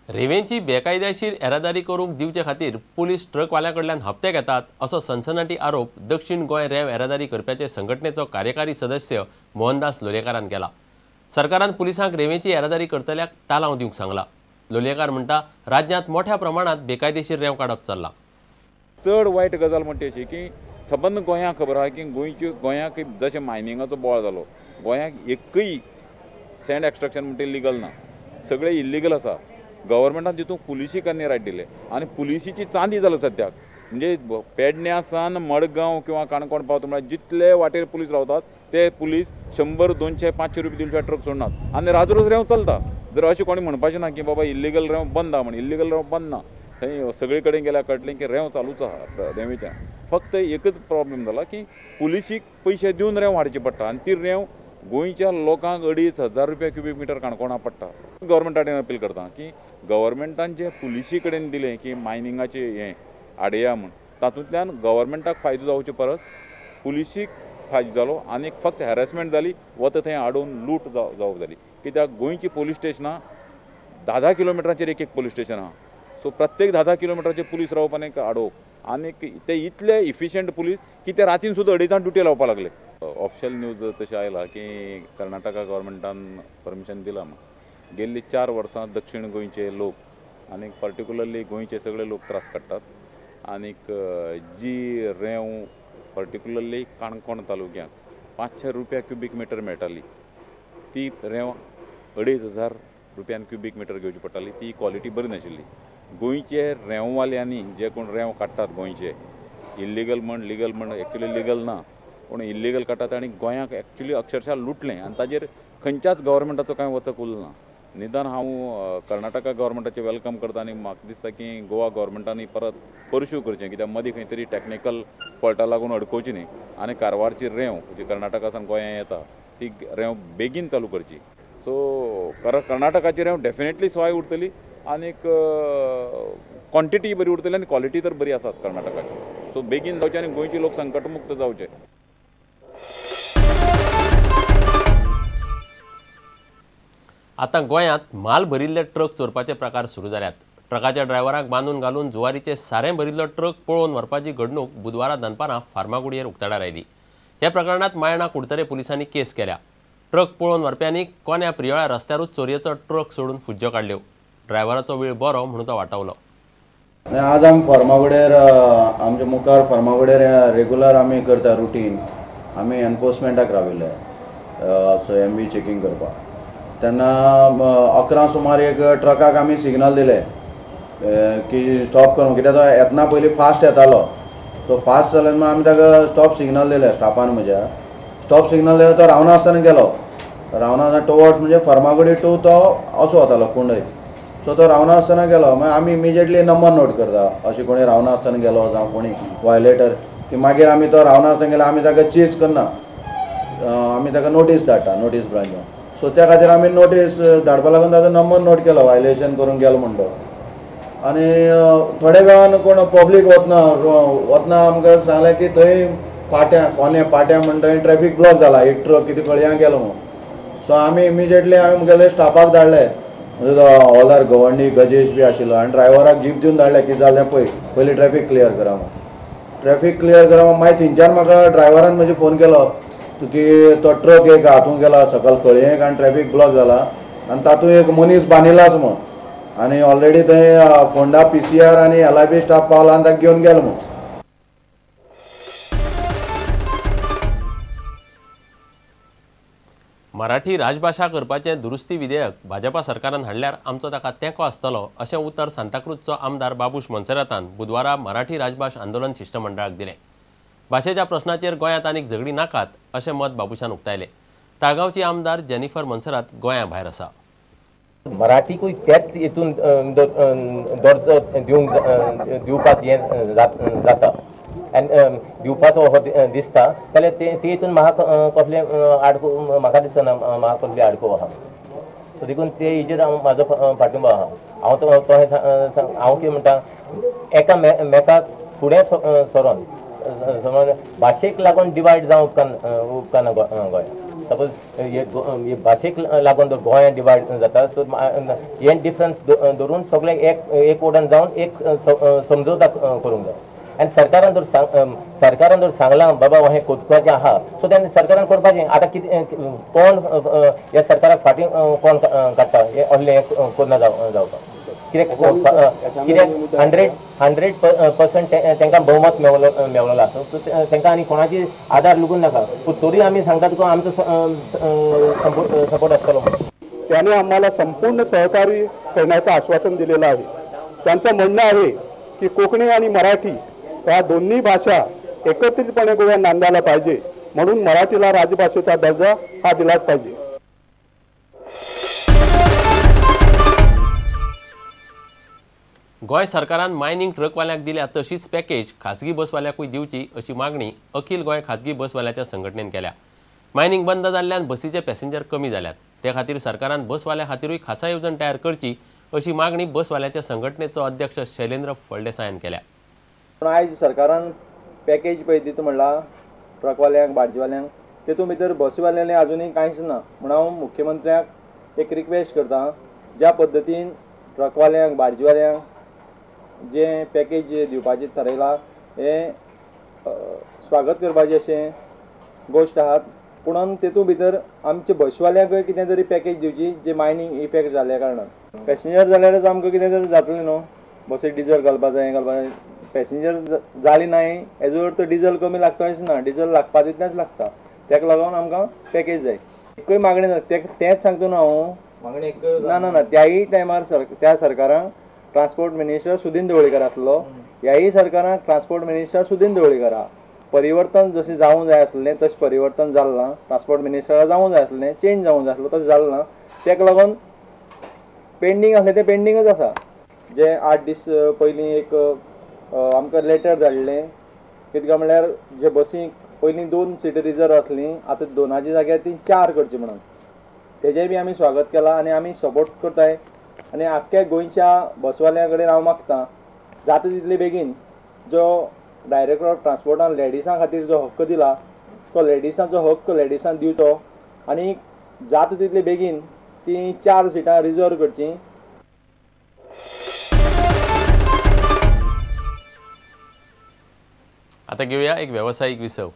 रेवेंची बेकायदेशीर येरादारी करूंक दिवचे खातीर पुलीस ट्रकवाल्या कडल्यान हप्ते घेतात असो सनसनाटी आरोप दक्षिण गोंय रेंव येरादारी करप्याचे संघटनेचो कार्यकारी सदस्य मोहनदास लोलयेकारान केला. सरकारान पुलिसांक रेवेंची येरादारी करतल्याक तालांव दिवंक सांगला. लोलयेकार म्हणटा राज्यांत मोठ्या प्रमाणात बेकायदेशीर रेंव काडप चल्ला. चड वायट गजाल म्हणटा अशी की सबंद गोंयांक खबर आहा की गोंयच्यो गोंयाक जशें मायनिंगाचो बोळ जालो, गोंयाक एकय सँड एक्स्ट्रक्शन म्हणटा लिगल ना, सगळे इल्लिगल आसा. गव्हर्मेंटान तितून पुलिसीक आनी रायट दिले आनी पुलिसीची चांदी जाल्या सद्याक. म्हणजे पेडण्या सावन मडगांव किंवा काणकोण पावता म्हळ्यार जितले वाटेर पुलीस रावतात ते पुलीस 100, 200, 500 रुपये दिवच्या ट्रक सोडनात आनी राजरोज रेंव चलता. जर अशें कोणी म्हणपाचें ना की बाबा इल्लिगल रेंव बंद आहा म्हण, इल्लिगल रेंव बंद ना. थंय सगळे कडेन गेल्यार कळटलें की रेंव चालूच आहा. रेंवेचें फक्त एकच प्रॉब्लेम जाला की पुलिसीक पयशे दिवन रेंव हाडची पडटा आनी ती रेंव गोंयच्या लोकांक 2500 रुपया क्युबीक मिटर काणकोणा पडटा. गव्हर्मेंटा कडेन अपील करता की गव्हर्मेंटान जे पुलिसी कडेन दिलें की मायनिंगाचें हें हाडया म्हूण, तातूंतल्यान गव्हर्मेंटाक फायदो जावचे परस पुलिसीक फायदो जालो आनी फक्त हॅरेसमेंट जाली, वता थंय हाडून लूट जावप जाली. कित्याक गोंयची पोलीस स्टेशनां 10-10 किलोमिटरांचेर एक एक पोलीस स्टेशन आहा. सो प्रत्येक 10-10 किलोमिटराचेर पुलीस रावप आनी हाडोवप आनी ते इतले इफिशियंट पुलीस की ते रातीन सुद्दां 2:30 ड्युटी लावपाक लागले. ऑफिशियल न्यूज तशें आयला की कर्नाटका गव्हर्मेंटान परमिशन दिलां म्हूण. गेल्ली 4 वर्सां दक्षिण गोंयचे लोक आनी पर्टिक्युलरली गोंयचे सगळे लोक त्रास काडटात आनीक जी रेंव पर्टिक्युलरली काणकोण तालुक्यांत 500 रुपया क्युबीक मिटर मेळटाली ती रेंव 2500 रुपयान क्युबीक मिटर घेवची पडटाली. ती क्वॉलिटी बरी नाशिल्ली. गोंयचे रेंववाल्यांनी जे कोण रेंव काडटात गोंयचे इल्लिगल म्हण लिगल म्हण, एक्चुअली लिगल ना पूण इल्लिगल काडटात आनी गोंयाक एक्चुअली अक्षरशः लुटलें आनी ताजेर खंयच्याच गव्हर्मेंटाचो कांय वचक उरलो ना. निदान हांव कर्नाटका गव्हर्मेंटाचें welcome करता आनी म्हाका दिसता की गोवा गव्हर्मेंटांनी परत परस्यू करचें, कित्याक मदीं खंय तरी टॅक्निकल फॉल्टा लागून अडकोवची न्ही आनी कारवारची रेंव जी कर्नाटका सावन गोंयांत येता ती रेंव बेगीन चालू करची. सो कर्नाटकाची रेंव डेफिनेटली सोय उरतली आनीक क्वॉन्टिटी बरी उरतली आनी क्वॉलिटी तर बरी आसाच कर्नाटकाची. सो बेगीन जावचें आनी गोंयचे लोक संकटमुक्त जावचे. आतां गोंयांत माल भरिल्ले ट्रक चोरपाचे प्रकार सुरू जाल्यात. ट्रकाच्या ड्रायव्हरांक बांदून घालून जुवारीचे सारें भरिल्लो ट्रक पळोवन व्हरपाची घडणूक बुधवारा दनपारां फार्मागुडयेर उक्ताडार आयली. ह्या प्रकरणांत मायणा कुडतरे पुलिसांनी केस केल्या. ट्रक पळोवन व्हरप्यांनी कोन्या प्रियोळा रस्त्यारूच चोरयेचो ट्रक सोडून फुज्जो काडल्यो. ड्रायव्हराचो वेळ बरो म्हणून तो वाटावलो. आज आमी फार्मागुडेर आमच्या मुखार फार्मागुडेर रेगुलर आमी करता रुटीन. आमी एनफोर्समेंटाक राविल्ले सो एम बी चेकींग करपाक. तेन्ना 11 सुमार एक ट्रकाक आमी सिग्नल दिले की स्टॉप करूं, कित्याक तो येतना पयलीं फास्ट येतालो. सो फास्ट जाल्यार मागीर आमी ताका स्टॉप सिग्नल दिले स्टाफान म्हज्या. स्टॉप सिग्नल दिले तो रावना आसतना गेलो. रावना आसतना टुवर्ड्स म्हणजे फार्मागुडी टू तो असो वतालो कुंडय. सो तो रावना आसतना गेलो. मागीर आमी इमिजिएटली नंबर नोट करता अशें कोणी रावना आसतना गेलो जावं कोणी वायलेटर की मागीर आमी तो रावना आसतना गेलो आमी ताका चेज करना, आमी ताका नोटीस धाडटा नोटीस ब्रांचान. सो त्या खातीर आमी नोटीस धाडपा लागून ताजो नंबर नोट केलो वायलेशन करूंक गेलो म्हणटो. आनी थोड्या वेळान कोण पब्लीक वतना वतना आमकां सांगलें की थंय पाट्यां कोने पाट्यां म्हणटा थंय ट्रॅफीक ब्लॉक जाला, एक ट्रक कितें कळयां गेलो म्हणून. सो आमी इमिजिएटली हांवें मुगेले स्टाफाक धाडले, म्हणजे तो हॉलार गवंडी गजेश बी आशिल्लो आनी ड्रायव्हराक जीप दिवन धाडले कितें जालें पळय पयलीं ट्रॅफीक क्लियर करा म्हणून. ट्रॅफीक क्लियर करा म्हणून मागीर थंयच्यान म्हाका ड्रायव्हरान म्हजे फोन केलो की तो ट्रक एक हातूंत गेला सकयल कळयेक आनी ट्रॅफीक ब्लॉक जाला आनी तातूंत एक मनीस बांदिलाच म्हूण आनी ऑलरेडी थंय फोंडा PCR आनी LIB staff पावला आनी ताका घेवन गेलो म्हूण. मराठी राजभाशा करपाचें दुरुस्ती विधेयक भाजपा सरकारान हाडल्यार आमचो ताका तेंको आसतलो अशें उतर सांताक्रूजचो आमदार बाबूश मोन्सेरातान बुधवारा मराठी राजभाश आंदोलन शिश्टमंडळाक दिलें. भाशेच्या प्रश्नाचेर गोंयांत आनीक झगडीं नाकात अशें मत बाबूशान उक्तायलें. ताळगांवची आमदार जेनिफर मोन्सेरात गोंया भायर आसा. मराठीकूय त्याच हितून दर्जो दिवंक दिवपाक हें जाता आनी दिवपाचो हो दिसता जाल्यार ते हितून म्हाका कसलें आडको म्हाका दिसना, म्हाका कसली आडको आहा. सो देखून ते हेजेर हांव म्हाजो पाठिंबो आहा. हांव तो हांव कितें म्हणटा एका मेकाक फुडें सरोन समज भाशेक लागून डिवायड जावंक उपकारना गोंयांत. सपोज हे भाशेक लागून जर गोंयांत डिवायड जाता सो हे डिफरन्स धरून सगळे एक एक ओडन जावन एक समजवता करूंक जाय. आनी सरकारान जर सरकारान जर सांगलां बाबा हें कोतपाचें आहा सो तेन्ना सरकारान करपाचें. आतां कितें कोण ह्या सरकाराक फाटीं कोण काडटा हें असलें हें कोन्ना जावपाक कित्याक कित्याक 100% तांकां बहुमत मेवलेलो आसा सो तांकां आनी कोणाची आदार लुगून नाका पूण तरी आमी सांगता तुका आमचो सपोर्ट आसतलो. त्याने आम्हाला संपूर्ण सहकार्य करण्याचं आश्वासन दिलेलं आहे. त्यांचं म्हणणं आहे की कोकणी आणि मराठी या दोन्ही भाषा एकत्रितपणे गोव्यात नांदायला पाहिजे, म्हणून मराठीला राजभाषेचा दर्जा हा दिलाच पाहिजे. गोंय सरकारान मायनिंग ट्रकवाल्यांक दिल्या तशीच पॅकेज खाजगी बसवाल्यांकूय दिवची अशी मागणी अखिल गोंय खाजगी बसवाल्याच्या संघटनेन केल्या. मायनिंग बंद जाल्ल्यान बसीचे पॅसेंजर कमी जाल्यात, ते खातीर सरकारान बसवाल्या खातीरूय खासा येवजण तयार करची अशी मागणी बसवाल्याच्या संघटनेचो अध्यक्ष शैलेंद्र फळदेसायान केल्या. पूण आयज सरकारान पॅकेज पळय दिता म्हणला ट्रकवाल्यांक बार्जीवाल्यांक, तेतून भितर बसवाल्यांनी आजुनूय कांयच ना. म्हूण हांव मुख्यमंत्र्याक एक रिक्वेस्ट करता, ज्या पद्दतीन ट्रकवाल्यांक बार्जीवाल्यांक जे पॅकेज दिवपाचें थारायलां हें स्वागत करपाचें अशें गोश्ट आहात, पुणून तेतून भितर आमचे बसवाल्यांकूय कितें तरी पॅकेज दिवची जे मायनींग इफेक्ट जाल्ल्या कारणान. पॅसेंजर जाल्यारच आमकां कितें तरी जातलें न्हू, बसीक डिजल घालपा जाय हें घालपा जाय. पॅसेंजर जाली ना हेजो अर्थ डिजल कमी लागता अशें ना, डिजल लागपा तितलेंच लागता, तेका लागून आमकां पॅकेज जाय. एकूय मागणी ना, तेंच सांगता न्हू हांव. ना ना ना त्याय टायमार त्या सरकारान ट्रान्सपोर्ट मिनिस्टर सुदीन ढवळीकर आसलो, ह्याय सरकारान ट्रान्सपोर्ट मिनिस्टर सुदीन ढवळीकर आहा. परिवर्तन जशें जावूंक जाय आसलें तशें परिवर्तन जालें ना, ट्रान्सपोर्ट मिनिस्टरा जावूंक जाय आसलें, चेंज जावूंक जाय आसलो तशें जालें ना, तेका लागून पेंडींग आसलें तें पेंडींगच आसा. जे 8 दीस पयलीं एक आमकां लेटर धाडलें, कितें काय म्हणल्यार जे बसीक पयलीं 2 सीटां रिजर्व आसलीं, आतां 2 जाग्यार ती 4 करची म्हणून, तेजें बी आमी स्वागत केलां आनी आमी सपोर्ट करताय. आनी आख्ख्या गोंयच्या बसवाल्यां कडेन हांव मागता जाता तितले बेगीन जो डायरेक्टर ऑफ ट्रान्सपोर्टान लेडिसां खातीर जो हक्क दिला तो लेडिसांचो हक्क लेडिसांक दिवचो आनी जाता तितले बेगीन ती 4 सिटां रिजर्व करचीं. आता घेऊया एक व्यावसायिक विसव.